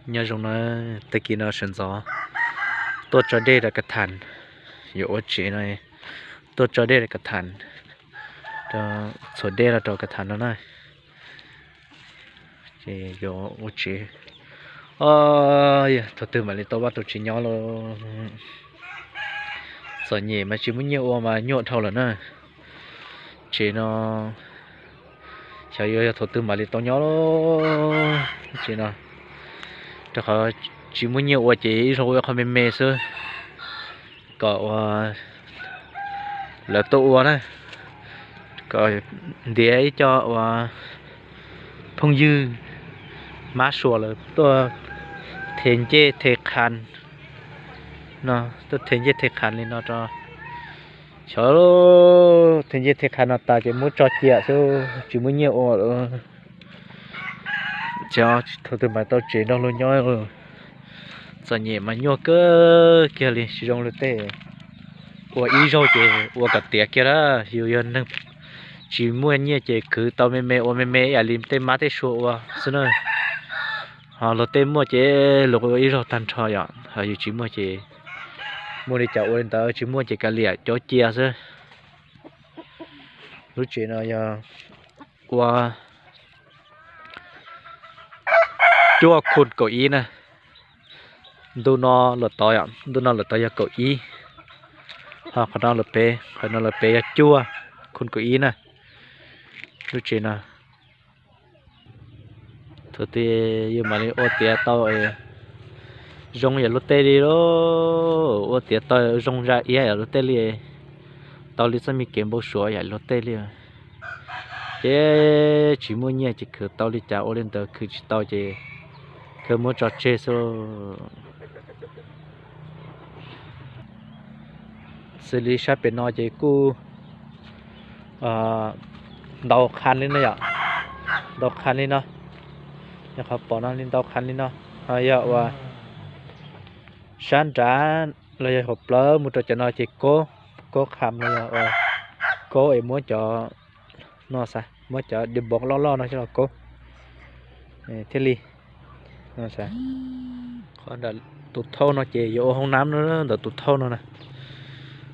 Nyob zoo na, tag kis no sawv ntxov tuaj tso dej rau Kav Thas, yuav ua tsev no, tuaj tso dej rau Kav Thas, txhuam dej los rau Kav Thas no na, ces yuav ua tsev. Thaum twg mam li tau vaj tau tsev nyob lauj? Txom nyem mas tsis muaj nyiaj ua mas nyuaj dhau lawm na. Tsev no xyov yuav yog thaum twg mam li tau nyob lauj. Tsev no rau qhov tsis muaj nyiaj ua ces ib zaug ua qhov me me xwb, kom ua lawv tuaj ua na, kom ntiav ib co uas phooj ywg mab suas lawv tuaj them ncej them qha no, tuaj them ncej them qha li no rau. Xyov them ncej them qha no tas ces muab tso cia xwb, tsis muaj nyiaj ua lawm. Thaum twg mam tau tsev nrog luag nyob. Txom nyem mas nyuaj kawg kiag li, tsis zoo luag tej ua ib zaug ces ua kom tiav kiag lawm. Yus yog neeg tsis muaj nyiaj ces khwv tau me me ua me me ib yam li tej mab tej sua ua xwb na. Ho luag tej muaj ces luag ua ib zaug tag nrho yom, ho yus tsis muaj ces muaj li cas ua li ntawd, tsis muaj ces kav liam cov cia xwb. Lub tsev no yog ua cuaj khu kaum ib na. Ntu no lawm tod, ntu no lawm tod yog kaum ib, ho qhov no lawm pem, qhov no lawm pem yog cuaj khu kaum ib na. Lub tsev no thaum twg yus mam li ua tiav tau zoo yam luag tej li lauj, ua tiav tau zoo zaj iab yam luag tej li, tau li txoj me kev npau suav yam luag tej li. Ces tsis muaj nyiaj ces khwv tau li cas ua li ntawd, khwv tsis tau ces kawg muab tso tseg xwb. Xws li sab pem no ces kuj ntau qha li no yom, ntau qha li no, yog qhov pom no li ntau qha li no, ho yog uas sab nrad los yog hauv plawv mus rau cov no ces kaub, kaub qha no yog kaub es muab cov no xav, muab cov di npoo loj loj no coj los kaub thiaj li. Qhov ntawm tus thauj no ces yuav ua hoob nab na, ntawm tus thauj no na.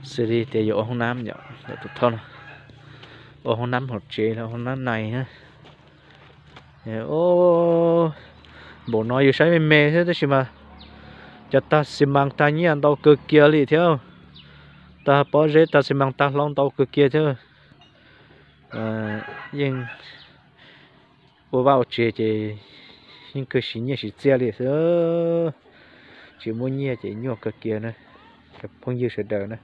Xws li tias yuav ua hoob nab yom, ntawm tus thauj no ua hoob nab hauv tsev los hoob nab nais na. Npaum no yus saib me me xwb tab sis mas cov tag xi mas tag nyiaj ntau kawg kiag li thiab, tag pob zeb tag xi mas tag hlau ntau kawg kiag thiab. Yeej ua vaj ua tsev ces yeej kawg siv nyiaj siv txiaj li xwb, tsis muaj nyiaj ces nyuaj kawg kiag na, cov phooj ywg sawv daws na.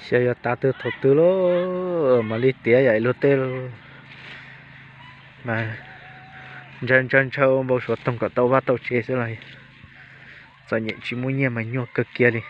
Xyov yog tav twg thaum twg lauj mam li tiav yam luag tej mas ntshaw ntshaw ntshaw ua npau suav toog kom tau vaj tau tsev xwb los txom nyem tsis muaj nyiaj mas nyuaj kawg kiag li.